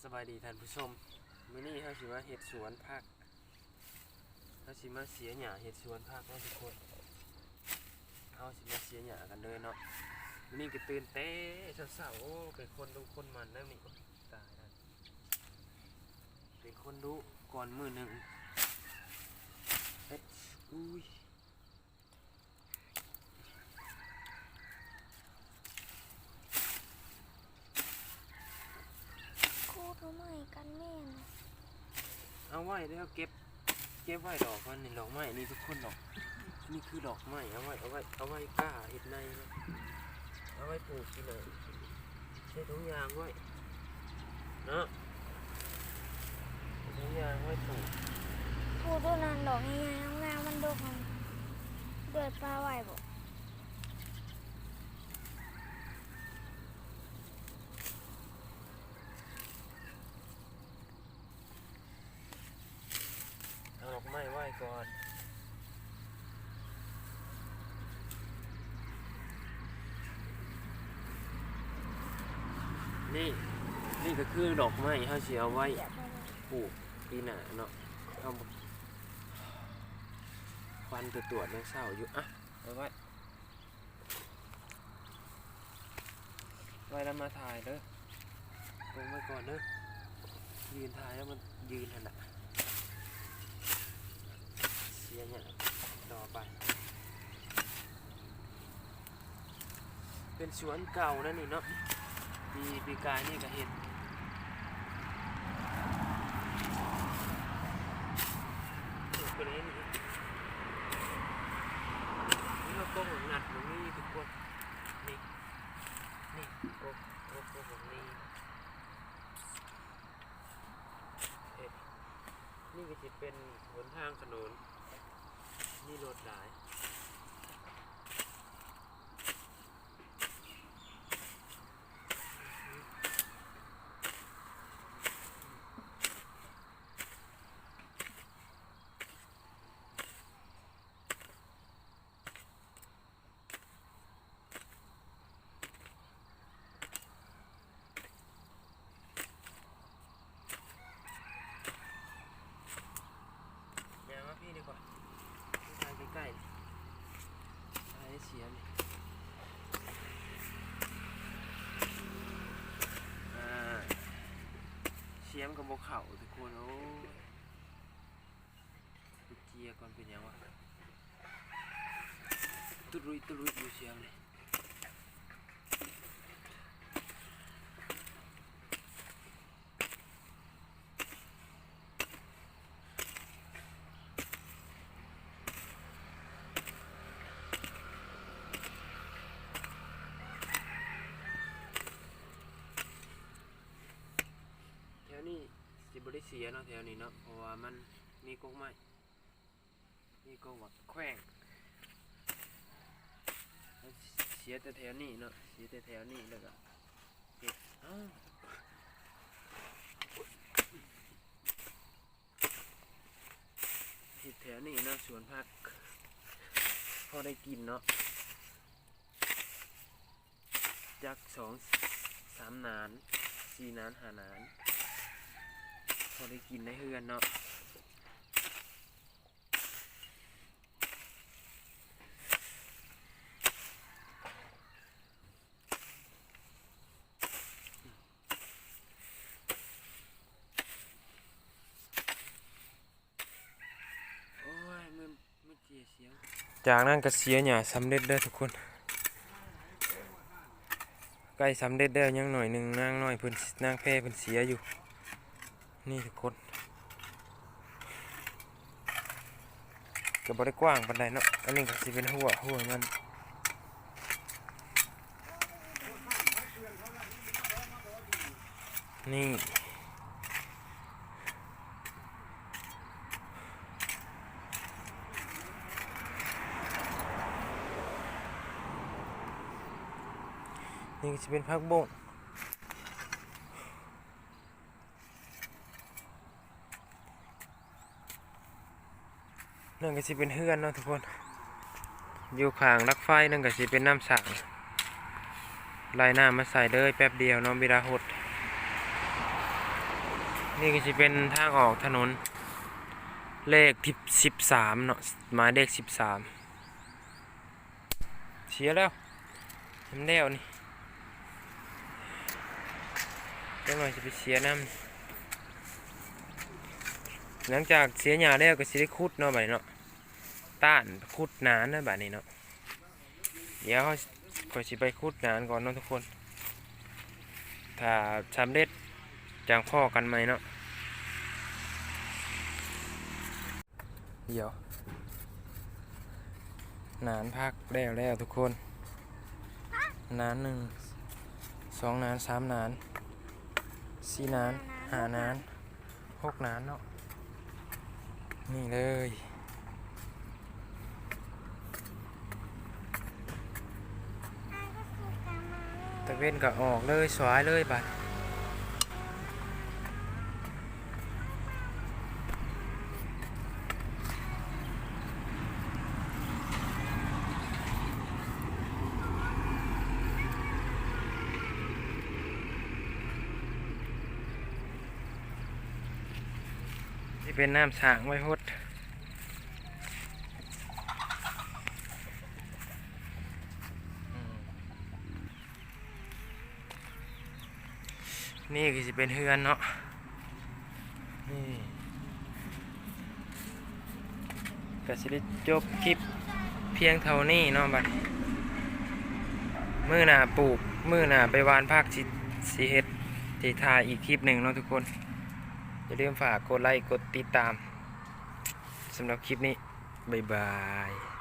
ສະບາຍດີທ່ານຜູ້ຊົມ, ມື້ນີ້ເຮົາຊິມາເຮັດສວນຜັກ, ເຮົາຊິມາເສຍຫຍ້າເຮັດສວນຜັກເນາະທຸກຄົນ. ເຮົາຊິມາເສຍຫຍ້າກັນເລີຍເນາະ. ມື້ນີ້ກໍຕື່ນແຕ່ເຊົ້າໆ, ໂອ້ ເປັນຄົນດຸຄົນໝັ່ນແລ້ວນີ້, ຕາຍແລ້ວ, ເປັນຄົນດຸກ່ອນມື້ໜຶ່ງ. ເອີຍ ອຸ້ຍ. ຂູດເອົາໄມ້ກັນແມ່ນ. ເອົາໄວ້ແລ້ວເກັບ, ເກັບໄວ້ດອກມັນນີ້, ດອກໄມ້ນີ້ທຸກຄົນດອກ, ນີ້ຄືດອກໄມ້, ເອົາໄວ້, ເອົາໄວ້, ເອົາໄວ້ກ້າເຮັດໃນເນາະ, ເອົາໄວ້ປູກທີ່ໃນ, ໃສ່ຖົງຢາງໄວ້ເນາະ, ໃສ່ຖົງຢາງໄວ້ປູກ. ປູກໂຕນັ້ນດອກໃຫຍ່ໆ ງາມໆ ມັນດົກຫັ້ນ, ເດືອດປາໄວ້ບໍ? ເອົາດອກໄມ້ໄວ້ກ່ອນ. ນີ້, ນີ້ກໍຄືດອກໄມ້ ເຮົາຊິເອົາໄວ້ປູກປີໜ້າເນາະ. ເຮົາ ຄວັນຕົວດໆ ຍັງເຊົ້າຢູ່. ອ່ະ ເອົາໄວ້. ໄວ້ແລ້ວມາຖ່າຍເດີ, ລົງໄວ້ກ່ອນເດີ, ຢືນຖ່າຍແລ້ວມັນຢືນຫັ້ນລະ, ເສຍຫຍ້າຕໍ່ໄປ. ເປັນສວນເກົ່ານັ້ນນີ້ເນາະ, ປີ ປີກາຍນີ້ກໍເຮັດ ເຮັດໄປເລີຍນີ້. ນີ້ເຮົາກໍຫວັງນັດ ມັນມີທຸກຄົນ ນີ້. ນີ້ ໂອ້ ໂອ້ ໂອ້ ໂອ້ ນີ້ ເອີ ນີ້ກໍຊິເປັນຫົນທາງຖະໜົນ ມີລົດຫຼາຍ. ຍ່າງມາພີ້ດີກວ່າ, ຖ່າຍໃກ້ໆ ຖ່າຍໃຫ້ສຽງ. ອ່າ ສຽງກໍບໍ່ເຂົ້າທຸກຄົນ. ໂອ້ຍ ໄປເຈຍກ່ອນ ເປັນຫຍັງວະ? ຕຸລຸຍຕຸລຸຍຢູ່ສຽງນີ້. ແຖວນີ້ຊິບໍ່ໄດ້ເສຍເນາະ ແຖວນີ້ເນາະ ເພາະວ່າມັນມີກົກໄມ້. ນີ້ກໍໝາກແຂວງ ເສຍແຕ່ແຖວນີ້ເນາະ ເສຍແຕ່ແຖວນີ້ ແລ້ວກໍເຮັດ ອ້າວ ເຮັດແຖວນີ້ເນາະ ສວນຜັກ ພໍໄດ້ກິນເນາະ. ຈັກສອງສາມໜານ ສີ່ໜານ ຫ້າໜານ ພໍໄດ້ກິນໃນເຮືອນເນາະ. ໂອ້ຍ ມັນ ມັນເຈຍສຽງ. ຈາກນັ້ນກໍເສຍຫຍ້າສຳເລັດເດີທຸກຄົນ, ໃກ້ສຳເລັດແລ້ວ ຍັງໜ້ອຍໜຶ່ງ. ນາງນ້ອຍເພິ່ນ ນາງແພເພິ່ນເສຍຢູ່ ນີ້ທຸກຄົນ. ກໍບໍ່ໄດ້ກວ້າງປານໃດເນາະ. ອັນນີ້ກໍຊິເປັນຮົ້ວ ຮົ້ວມັນ ນີ້ ນີ້ກໍຊິເປັນຜັກບົ້ງ. ນັ້ນກໍຊິເປັນເຮືອນເນາະທຸກຄົນ, ຢູ່ຂ້າງຫຼັກໄຟນັ້ນກໍຊິເປັນນ້ຳສ້າງ ໄຫຼນ້ຳມາໃສ່ເລີຍ ແປັບດຽວເນາະ ເວລາຫົດ. ນີ້ກໍຊິເປັນທາງອອກຖະໜົນເລກທີສິບສາມເນາະ ໝາຍເລກສິບສາມ. ເສຍແລ້ວ ຍັງແລ້ວນີ້ ຈັກໜ່ອຍຊິໄປເສຍນຳ. ຫຼັງຈາກເສຍຫຍ້າແລ້ວກໍຊິໄດ້ຂຸດເນາະ ບາດນີ້ເນາະ ຕ້ານຂຸດໜານນະ ບາດນີ້ເນາະ. ດຽວເຮົາ ຂ້ອຍຊິໄປຂຸດໜານກ່ອນເນາະທຸກຄົນ ຖ້າສຳເລັດຈັ່ງພໍ້ກັນໃໝ່ເນາະ. ດຽວ ໜານຜັກແລ້ວແລ້ວທຸກຄົນ ໜານໜຶ່ງ ສອງໜານ ສາມໜານ ສີ່ໜານ ຫ້າໜານ ຫົກໜານເນາະ ນີ້ເລີຍ. ຕາເວັນກໍອອກເລີຍ ສວາຍເລີຍບາດ. ນີ້ເປັນນ້ຳສ້າງໄວໂພດ. ນີ້ກໍຊິເປັນເຮືອນເນາະ ນີ້ ກໍຊິໄດ້ຈົບຄລິບພຽງເທົ່ານີ້ເນາະ. ບັດມື້ໜ້າປູກ ມື້ໜ້າໄປຫວ່ານຜັກ ຊິ ຊິເຮັດ ຊິຖ່າຍອີກຄລິບໜຶ່ງເນາະທຸກຄົນ. ຢ່າລືມຝາກກົດໄລ ກົດຕິດຕາມ. ສຳລັບຄລິບນີ້ ບາຍບາຍ.